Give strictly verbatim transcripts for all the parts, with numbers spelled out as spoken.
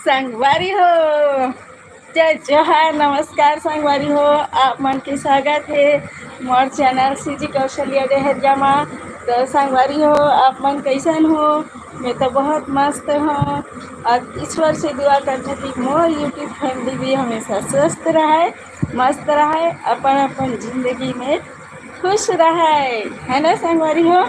संगवारी हो, जय जोहार, नमस्कार संगवारी हो, आप मन के स्वागत हे मोर चैनल सीजी कौशल्या डहरिया मा। तो संगवारी हो, आप मन कैसन हो? मैं तो बहुत मस्त हूँ और ईश्वर से दुआ करथों कि मोर YouTube फैमिली भी हमेशा स्वस्थ रहे, मस्त रहे, अपन अपन जिंदगी में खुश रहे, है ना संगवारी हो?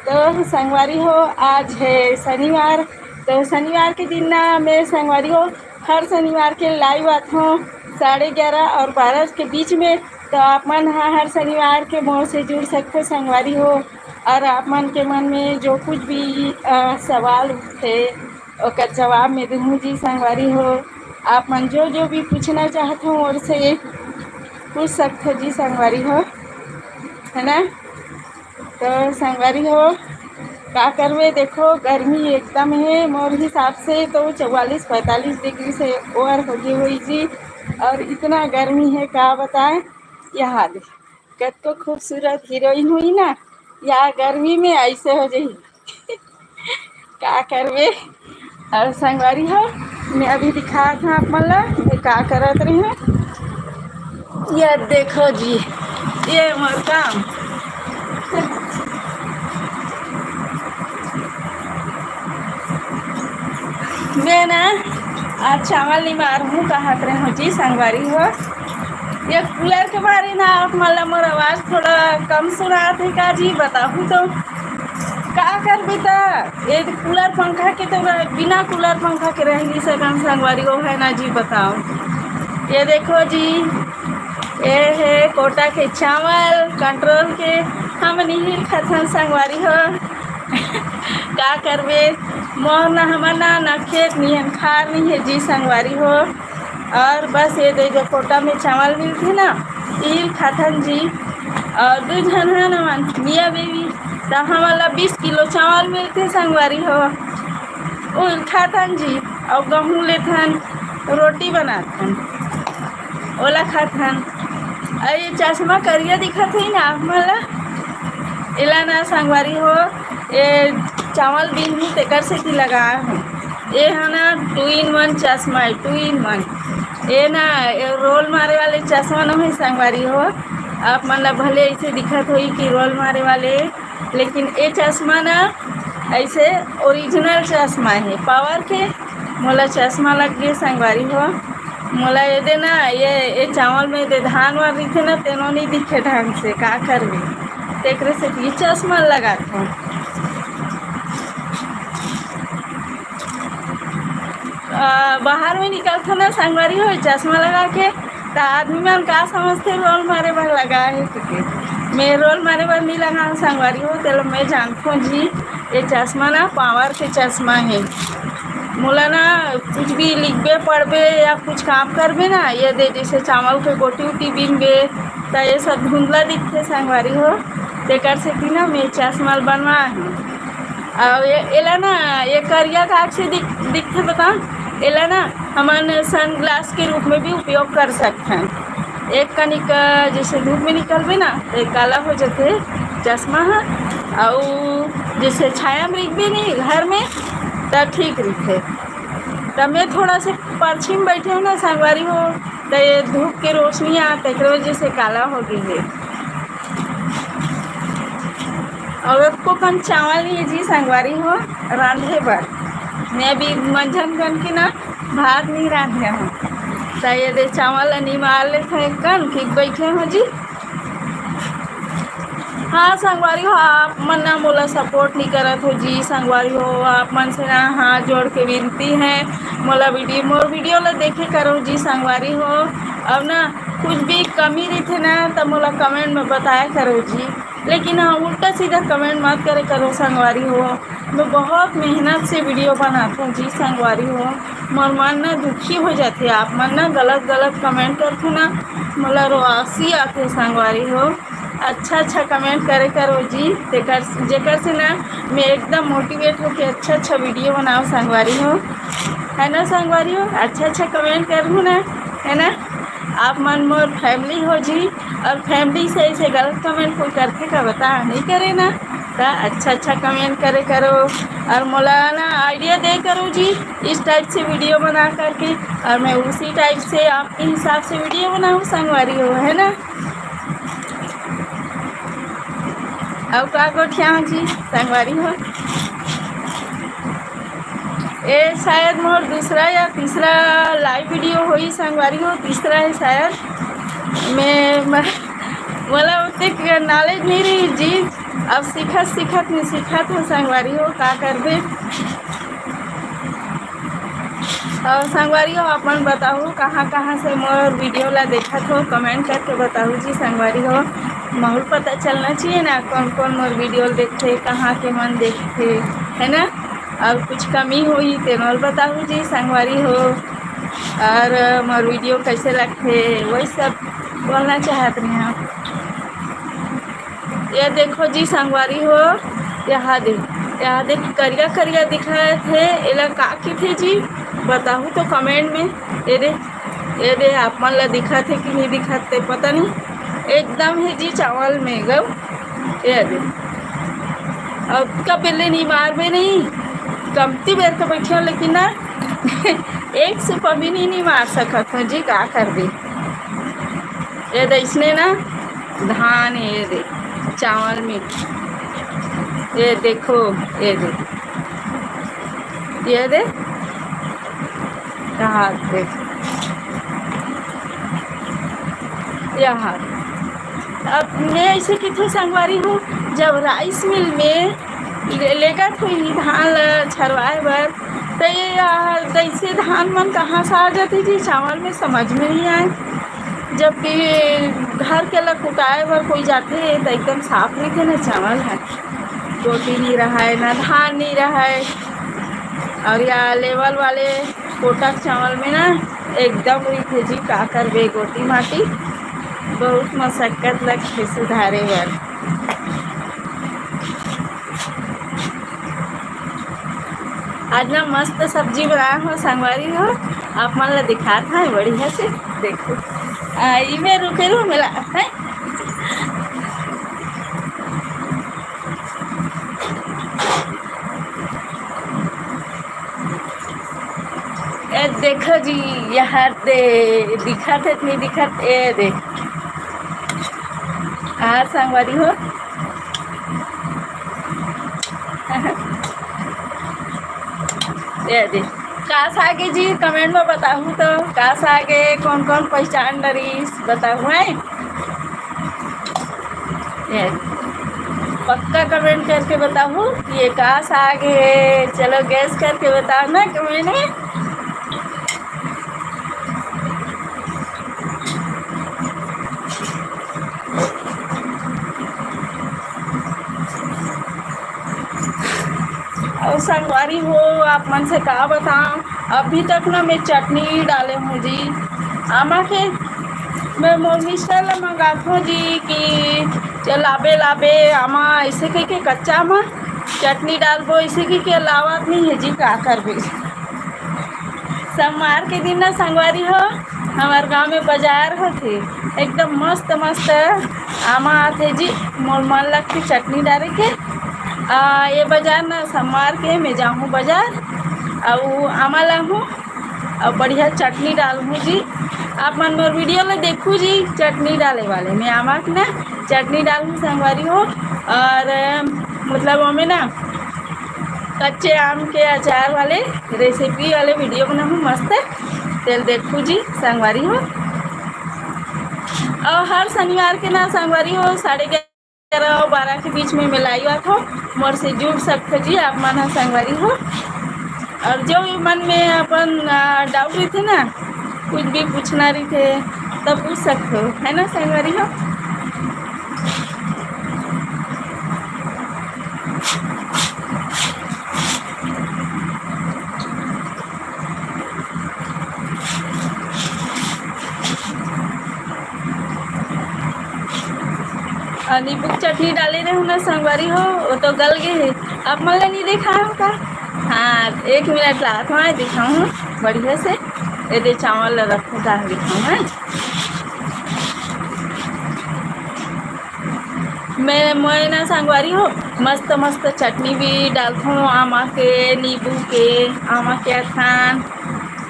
तो संगवारी हो, आज है शनिवार। तो शनिवार के दिन ना मैं संगवारी हो, हर शनिवार के लाइव आथों साढ़े ग्यारह और बारह के बीच में। तो आप मन हा हर शनिवार के मोर से जुड़ सकते संगवारी हो। और आप मन के मन में जो कुछ भी अ, सवाल उठे, ओकर जवाब में दूहूँ जी संगवारी हो। आप मन जो जो भी पूछना चाहत हो मोर से पूछ सकते जी संगवारी हो, है ना? तो संगवारी हो, का करबे, देखो गर्मी एकदम है, मोर हिसाब से तो चौवालीस पैंतालीस डिग्री से ओवर हो गई हुई जी। और इतना गर्मी है, का बताएं। यहाँ दे, कतको खूबसूरत हीरोइन हुई ना, या गर्मी में ऐसे हो जाही। का करबे? और संगवारी हो, मैं अभी दिखात हूँ आप मन ला, मैं का करत रही हूँ। ये देखो जी, ये मोर काम। मैं ना आज चावल नहीं मारहूँ, कहत रहे हो जी संगवारी हो। ये कूलर के बारे ना आप मन ला मोर आवाज थोड़ा कम सुनात है का जी? बताहू तो का करबे त, ये कूलर पंखा के तो रह-, बिना कूलर पंखा के रह नहीं सकन संगवारी हो, है ना जी? बताओ, ये देखो जी, ये है कोटा के चावल कंट्रोल के, हम नहीं खाथन संगवारी हो। का करबे, मोर ना, हमर ना, ना खेत नहीं है, खार नहीं है जी संगवारी हो। और बस ये दे जो कोटा में चावल मिलथे ना, इही ल खाथन जी। और दू झन हन हमन मियाँ बीवी, त हमन ला बीस किलो चावल मिलथे संगवारी हो, उही ल खाथन जी। और गहूँ लेथन, रोटी बनाथन, ओला खाथन। अउ ये चश्मा करिया दिखत हे ना आप मन ला, एला ना संगवारी हो, ये चावल बीन हूँ तेकर सेती लगाए हूँ। ये ह ना टू इन वन चश्मा है, टू इन वन। ये ना, ये रोल मारे वाले चश्मा नोहे संगवारी हो, आप मन ला भले ऐसे दिखत होई कि रोल मारे वाले, लेकिन ये चश्मा ना ऐसे ओरिजिनल चश्मा है, पावर के। मोला चश्मा लग गे संगवारी हो, मोला ये दे ना, ये, ये चावल में दे धान वान रहिथे ना, तेनो नहीं दिखे ढंग से, का करबे, तेकरे से ये चश्मा लगाथों। आ, बाहर में निकलथों ना संगवारी हो, चश्मा लगा के, त आदमी मन का समझथे रोल मारे बर लगा हे कहिके। मैं रोल मारे बर नहीं लगा हूँ संगवारी हो, तेला मैं जानथों जी, ये चश्मा ना पावर के चश्मा है। मोला ना कुछ भी लिखबे पढ़बे या कुछ काम करबे ना, ये दे जैसे चावल के गोटी उटी बीनबे, त ये सब धुंधला दिखथे संगवारी हो, तेकर सेती ना मैं चश्मा बनवा हूँ। अउ ये, एला ना, ये करिया काक से दिख-, दिखथे, बता, एला ना हमन सनग्लास के रूप में भी उपयोग कर सकथन। एक कनिक जैसे धूप में निकलबे ना, तो ये काला हो जाथे चश्मा ह। अउ जैसे छाया में रखबे नहीं घर में, त ठीक रहिथे। त मैं थोड़ा से परछी में बैठे हूँ ना संगवारी हो, त ये धूप के रोशनी आ, तेकरे वजह से काला हो गई है। अउ एको कन चावल नहीं है जी संगवारी हो, रांधे बर। मैं अभी मंझन कन के ना भात नहीं रांधे हूँ, त ये दे चावल निमार लेथों एक कन, फिर बैठे हूँ जी। हाँ संगवारी हो, आप मन ना मोला सपोर्ट नहीं करत हो जी संगवारी हो, आप मन से ना हाथ जोड़ के विनती है, मोला वीडियो, मोर वीडियो ला देखे करो जी संगवारी हो। अब ना कुछ भी कमी रहिथे ना, त मोला कमेंट में बताया करो जी, लेकिन हाँ, उल्टा सीधा कमेंट मत करे करो संगवारी हो। मैं बहुत मेहनत से वीडियो बनाथों जी संगवारी हो, मोर मन ना दुखी हो जाथे, आप मन ना गलत गलत कमेंट करथो ना, मोला रोआसी आथे संगवारी हो। अच्छा अच्छा कमेंट करे करो जी, तेकर, जेकर से ना मैं एकदम मोटिवेट होके अच्छा अच्छा वीडियो बनाओ संगवारी हो। है ना संगवारी हो, अच्छा अच्छा कमेंट करहू ना, है ना। आप मन मोर फैमिली हो जी, और फैमिली से ऐसे गलत कमेंट कोई करथे का, बता, नहीं करे ना। तो अच्छा अच्छा कमेंट करे करो, और मोला ना आइडिया दे करो जी, इस टाइप से वीडियो बना करके, और मैं उसी टाइप से आपके हिसाब से वीडियो बनाऊँ संगवारी हो, है ना। अउ का गोठियाहूँ जी संगवारी हो, ए शायद मोर दूसरा या तीसरा लाइव वीडियो होही संगवारी हो, तीसरा है शायद। मैं, मैं मोला ओतेक नॉलेज नहीं रही जी, अब सीखत सीखत मैं सीखत हूँ संगवारी हो, का करबे। और संगवारी हो, अपन बताहू कहाँ कहाँ से मोर वीडियो ला देखत हो, कमेंट करके बताहू जी संगवारी हो। माहौल पता चलना चाहिए ना, कौन कौन मोर वीडियो देखथे, कहाँ के मन देखथे, है ना। और कुछ कमी होही तेन ल बताहू जी संगवारी हो, और मोर वीडियो कैसे लगथे वही सब बोलना चाहत रहे हैं। ये देखो जी संगवारी हो, यहाँ दे, यहाँ दे करिया करिया दिखाए थे, एला का किथे जी, बताहू तो कमेंट में। ये दे, ये दे, आप मन ला दिखत हे कि नहीं दिखत हे, पता नहीं, एकदम है जी चावल में गो। ये दे, अब का पहले नहीं मारबे नहीं, कमती बेर तो बैठिया, लेकिन ना एक सुपा भी नहीं, नहीं मार सकत हूँ जी, का करबे। ये दे, इसने ना धान, ये दे, चावल में, ये देखो, ये दे, ये दे, यहाँ दे, यहाँ। अब मैं ऐसे किथे संगवारी हो, जब राइस मिल में ले, लेगत होही धान ल छरवाए बर, तो ये, आ, जैसे धान मन कहाँ से आ जाथे जी चावल में, समझ में नहीं आए। जबकि घर के ला कुटाए बर कोई जाथे, तो एकदम साफ रहिथे ना चावल ह, गोटी नहीं रहय, ना धान नहीं रहय। और या लेवल वाले कोटा के चावल में ना एकदम रहिथे जी, का करबे, गोटी माटी बहुत मशक्कत लगथे सुधारे बर। आज ना मस्त सब्जी बनाए हो संगवारी हो, आप मन ला दिखात हंव बढ़िया से। देखो, आ, इमे रुके रहो, मिला है। ए देखो जी, यहाँ दे दिखत हे कि नहीं दिखत? ए दे, हाँ संगवारी हो, ए दे, का साग हे जी? कमेंट में बताहू तो, का साग हे, कौन कौन पहचान डरिस, बताहू, हैं? ये पक्का कमेंट करके बताहू कि ये का साग हे। चलो, गेस करके बताओ ना कमेंट में। अउ संगवारी हो, आप मन से का बताओ, अभी तक ना मैं चटनी डाले हूँ जी आमा के। मैं मोर मिस्टर ला मंगाथों जी कि चल लाबे लाबे आमा, ऐसे कहिके कच्चा आमा चटनी डालबो, ऐसे कहिके लावत नहीं है जी, का करबे। सोमवार के दिन ना संगवारी हो, हमार गांव में बाजार होथे, एकदम मस्त मस्त आमा आथे जी। मोर मन लगथे चटनी डारे के। आ, ये बाजार ना सोमवार के मैं जाहूँ बाजार, अउ आमा लाहूँ, अउ बढ़िया चटनी डालहूँ जी। आप मन मोर वीडियो ला देखू जी, चटनी डाले वाले मैं आमा के ना चटनी डालहूँ संगवारी हो। और मतलब ओमे ना कच्चे आम के अचार वाले रेसिपी वाले वीडियो बनाहूँ मस्त, तेल देखू जी संगवारी हो। और हर शनिवार के ना संगवारी हो, साढ़े ग्यारह और बारह के बीच में मैं live आथों, मोर से जुड़ सकथो जी आप मन ह संगवारी हो। और जो भी मन में अपन, आ, डाउट रहिथे ना, कुछ भी पूछना रहिथे, तब पूछ सकथो, है ना संगवारी हो? अउ नींबू के चटनी डाले रहे हो ना संगवारी हो, वो तो गल गए है। आप मन ला नहीं देखा हो का? हाँ, एक मिनट ला, थोड़ा दिखाऊँ। बढ़िया से। एदे चावल ला रखो, डाल देथों, हैं। मैं, मैं ना संगवारी हो, मस्त मस्त चटनी भी डालथों, आमा के, नींबू के, आमा के अथान,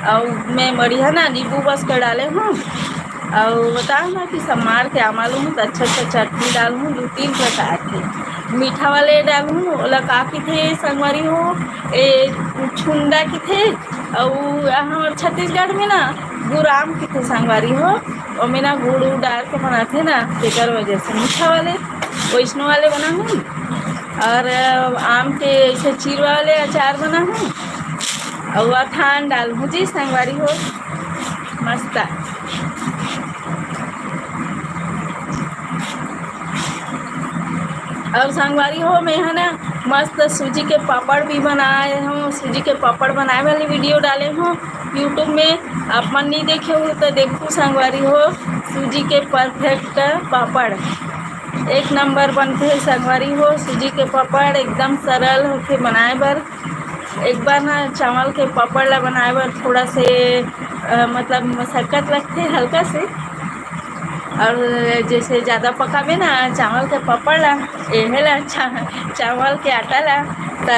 अउ मैं बढ़िया ना नींबू बस के डाले हूँ। अउ बताओ ना कि सम्मार के आमा लूँ तो अच्छा अच्छा चटनी डालूँ, दू तीन प्रकार के। मीठा वाले डालूँ, ओला का किथे संगवारी हो, ए छुंदा किथे, अउ हमर छत्तीसगढ़ में ना गुराम किथे संगवारी हो, ओमे ना गुड़ उड़ डाल के बनाथे ना, तेकर वजह से मीठा वाले, वैष्णो वाले बनाहूँ। और आम के ऐसे चीर वाले अचार बनाहूँ, अउ अथान डालहूँ जी संगवारी हो, मस्त। अउ संगवारी हो, मैं ह ना मस्त सूजी के पापड़ भी बनाए हूँ, सूजी के पापड़ बनाए वाली वीडियो डाले हूँ YouTube में। आप मन नहीं देखे हो तो देखो संगवारी हो, सूजी के perfect पापड़ एक नंबर बनथे संगवारी हो। सूजी के पापड़ एकदम सरल होथे बनाए बर। एक बार ना चावल के पापड़ ला बनाए बर थोड़ा से, अ, मतलब मशक्कत लगथे हल्का से, और जैसे ज्यादा पकाबे ना चावल के पापड़ ला, एहे ला चा-, चावल के आटा ला, त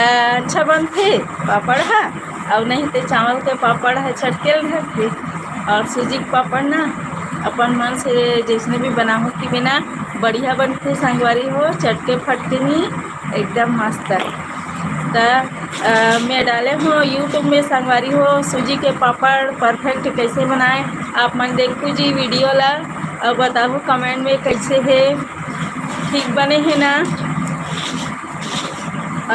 अच्छा बनथे पापड़ हा। अउ नहीं ते चावल के पापड़ ह चटकेल रहथे। और सूजी के पापड़ ना अपन मन से जैसने भी बनाहू कि बिना बढ़िया बनथे संगवारी हो, चटके फटके नहीं, एकदम मस्त। त अ, मैं डाले हूँ YouTube में संगवारी हो सूजी के पापड़ perfect कैसे बनाए। आप मन देखू जी वीडियो ला और बताहू comment में कैसे हे, ठीक बने हे ना।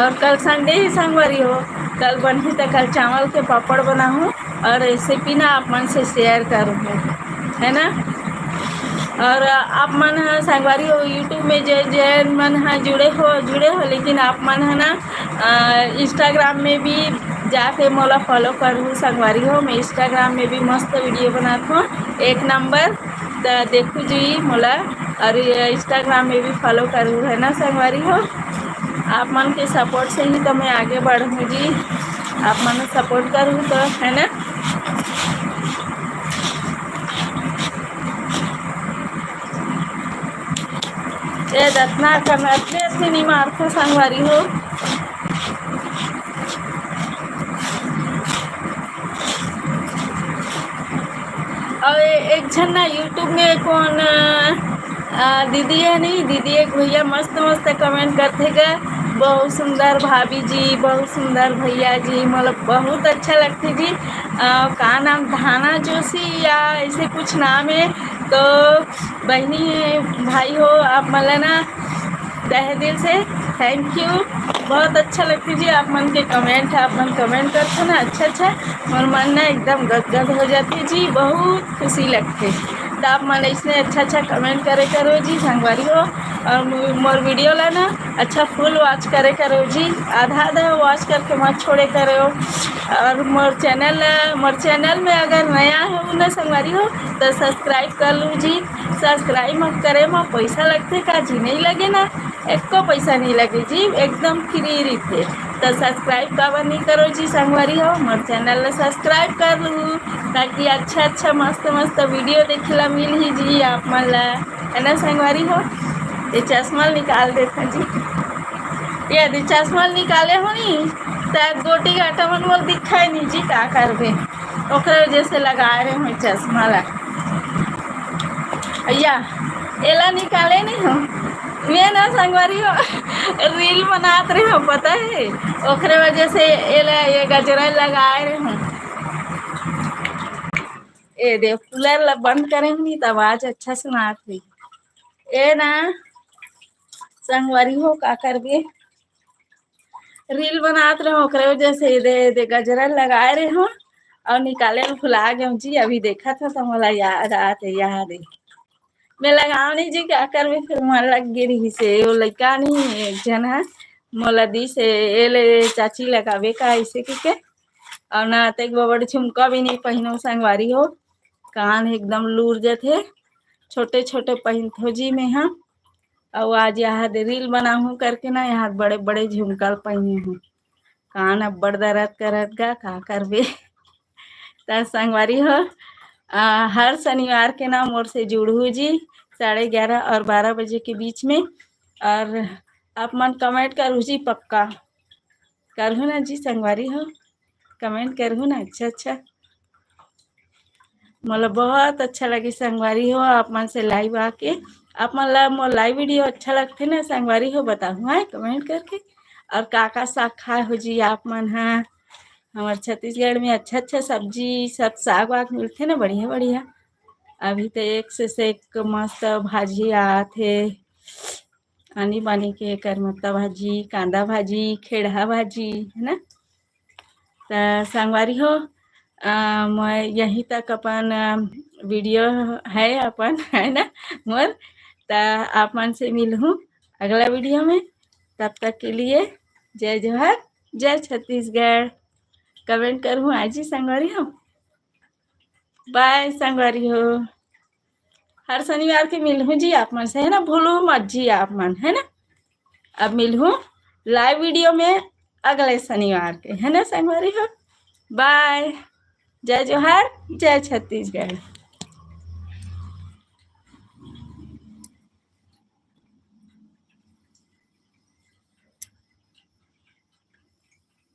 और कल Sunday ही संगवारी हो, कल बनही त कल चावल के पापड़ बनाहूँ और recipe ना आप मन से share करूँ, है ना। और आप मन ह संगवारी हो YouTube में जे, जे मन ह जुड़े हो, जुड़े हो, लेकिन आप मन ह ना, अ, Instagram में भी जाके मोला follow करू संगवारी हो। मैं Instagram में भी मस्त वीडियो बनात हूँ, एक नंबर। त देखू जी मोला, और ये Instagram में भी follow करू, है ना संगवारी हो। आप मन के support से ही तो मैं आगे बढ़ूँ जी, आप मन support करू तो, है ना। ए दतना कन अतने अतने नहीं मारथो संगवारी हो। और ए-, एक झन ना YouTube में कौन, अ, दीदी है नहीं, दीदी एक भैया मस्त मस्त comment करथे गा, बहुत सुंदर भाभी जी, बहुत सुंदर भैया जी, मतलब बहुत अच्छा लगथे जी। अ, का नाम, धाना जोशी या ऐसे कुछ नाम है, तो बहिनी, भाई हो, आप मन ला ना तहे दिल से thank you। बहुत अच्छा लगथे जी आप मन के comment, आप मन comment करथो ना अच्छा अच्छा, मोर मन ना एकदम गदगद हो जाथे जी, बहुत खुशी लगथे। त आप मन ऐसने अच्छा अच्छा comment करे करो जी संगवारी हो, और मो-, मोर वीडियो ला ना अच्छा full watch करे करो जी, आधा आधा watch करके मत छोड़े करो। और मोर channel ला, मोर channel में अगर नया हो ना संगवारी हो, तो subscribe कर लू जी। Subscribe म करे म पैसा लगथे का जी? नहीं लगे ना, एको पैसा नहीं लगे जी, एकदम free रहिथे। तो subscribe काबर नहीं करो जी संगवारी हो, मोर channel ला subscribe कर लू, ताकि अच्छा अच्छा मस्त मस्त वीडियो देखे ला मिलही जी आप मन ला, है ना संगवारी हो। ये चश्मा निकाल देता जी, ये यदि चश्मा निकाले हो नी, त गोटी घाटा मन मोर दिखाई नहीं जी, का करबे, ओकरे वजह से लगाए रहे हो चश्मा ला। या, एला निकाले नहीं हो। मैं ना संगवारी हो, reel बनात रहे हो, पता है? ओकरे वजह से एला, ये गजरा लगाए रहे हो। ए दे, cooler ला बंद करे हो नी, त आवाज अच्छा सुनात है। ए ना, संगवारी हो, का करबे? Reel बनात रहे हो, ओकरे वजह से ये दे, ये दे गजरा लगाए रहे हो और निकाले में भुला गए जी। अभी देखा था तो मोला याद आते, याद है। मैं लगाव नहीं जी, का करबे, फिर मन लग गे रही से। वो लइका नहीं, एक झन है, मोला दी से, ए ले चाची लगाबे का ऐसे के, के। और ना अतेक बड़ झुमका भी नहीं पहनो संगवारी हो, कान एकदम लूर जथे। छोटे छोटे पहनथो जी मैं हा। अउ आज यहाँ दे reel बनाहूँ करके ना, यहाँ बड़े बड़े झुमका ल पहने हूँ। कान अब्बड़ दर्द करत गा, का करबे। त संगवारी हो, अ, हर शनिवार के ना मोर से जुड़हू जी साढ़े ग्यारह और बारह बजे के बीच में, और आप मन comment करहू जी पक्का। करहू ना जी संगवारी हो, comment करहू ना। अच्छा, अच्छा, मोला बहुत अच्छा लगे संगवारी हो आप मन से live आके। आप मन ला मोर live video अच्छा लगथे ना संगवारी हो, बताहू हाँ comment करके। और का का साग खाए हो जी आप मन हा? हमर छत्तीसगढ़ में अच्छा अच्छा सब्जी सब साग वाग मिलथे ना, बढ़िया बढ़िया। अभी तो एक से, से एक मस्त भाजी आत हे, आनी बानी के करमत्ता भाजी, कांदा भाजी, खेड़हा भाजी, है ना। त संगवारी हो, अ, मैं यहीं तक अपन, अ, video है अपन, है ना, मोर। त आप मन से मिलहूँ अगला video में। तब तक के लिए जय जोहार, जय छत्तीसगढ़। Comment करहू आज ही संगवारी हो। Bye संगवारी हो, हर शनिवार के मिलहूँ जी आप मन से, है ना, भूलू मत जी आप मन, है ना। अब मिलहूँ live video में अगले शनिवार के, है ना संगवारी हो। Bye, जय जोहार, जय छत्तीसगढ़।